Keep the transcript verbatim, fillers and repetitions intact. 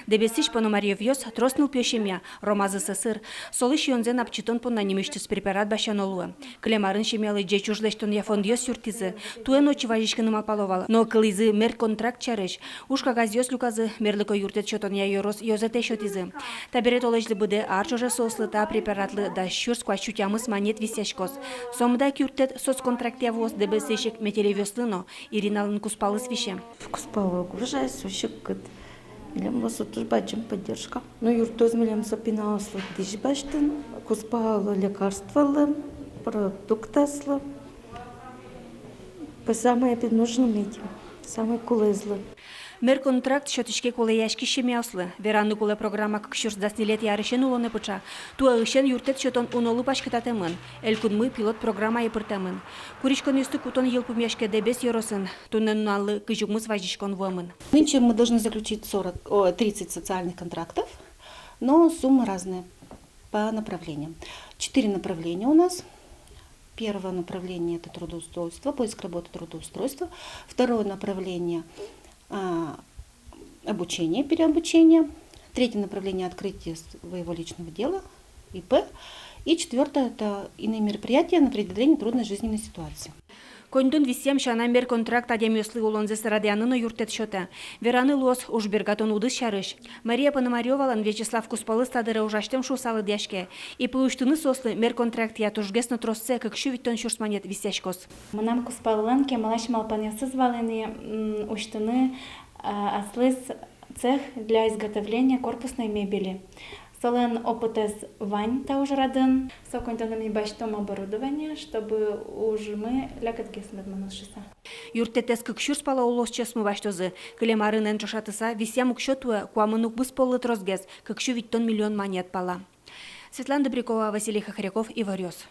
Дэбесысь Пономарёвъёс трос нылпиё семья, ромазы сӧсыр. Солы сиёнзэ напчытон понна нимысьтыз препарат басьяно луэ. Кылем арын семьялы ӟеч уж лэсьтонъя фондъёс юрттӥзы. Туэ но отчы вазиськыны малпало вал, но кылӥзы мер контракт сярысь. Уж кагазъёс люказы, мерлыко юрттэт сётонъя ёрос ёзэтэ сётӥзы. Табере толэзьлы быдэ ар ӵоже соослы та препаратлы дас сюрс куать сю тямыс манет висъяськоз. Сомында ик юрттэт соцконтрактъя вуоз Дэбесысь ик Метелевъёслы но. Ириналэн кузпалыз висе. Кузпалы уг выжы ай, со секыт. Милемлы со туж бадӟым поддержка. Ну, юрттоз милем со пиналъёслы дӥсь басьтыны, кузпалы лекарстволы, продуктъёслы. По самой нужным этим, самой кулэезлы. Мер контракт сётӥське кулэяськись семьяослы. Вераны кулэ, программа кык сюрс дас ньылетӥ арысен улонэ пыӵа. Туэ ысен юрттэт сётон унолы паськытатэмын. Элькунмы пилот программае пыртэмын. Куриськонъёсты кутон йылпумъяське Дэбес ёросын. Туннэ нуналлы кызь укмыс вазиськон вуэмын. Нынче мы должны заключить сорок, о, тридцать социальных контрактов, но суммы разные по направлениям. Четыре направления у нас. Первое направление — это трудоустройство, поиск работы, трудоустройство. Второе направление, а, обучение, переобучение. Третье направление — открытие своего личного дела, ИП. И четвёртое — это иные мероприятия на преодоление трудной жизненной ситуации. Коньдон висъям сяна, мер контракт адямиослы улонзэс радъяны но юрттэт сётэ. Вераны луоз уж бергатон удыс сярысь. Мария Пономарёвалэн Вячеслав кузпалыз та дыре ужасьтэм шуыса лыдъяське. ИП усьтыны соослы мер контрактъя тужгес но троссэ, кык сю витьтон сюрс манет висъяськоз. Мынам кузпалылэн кемалась малпанъёсыз вал ини, м, усьтыны, а, аслыз цех для изготовления корпусной мебели. Солэн опытэз вань та ужрадын. Со коньдонэн ми басьтом оборудование, чтобы ужмы лякытгес мед мыноз шуыса. Юрттэтэз кык сюрс пала улосчиосмы басьтозы. Кылем арынэн ӵошатыса, висъям уксё туэ куамын укмыс поллы тросгес, кык сю витьтон миллион манет пала. Светлана Добрякова, Василий Хохряков, «Иворъёс».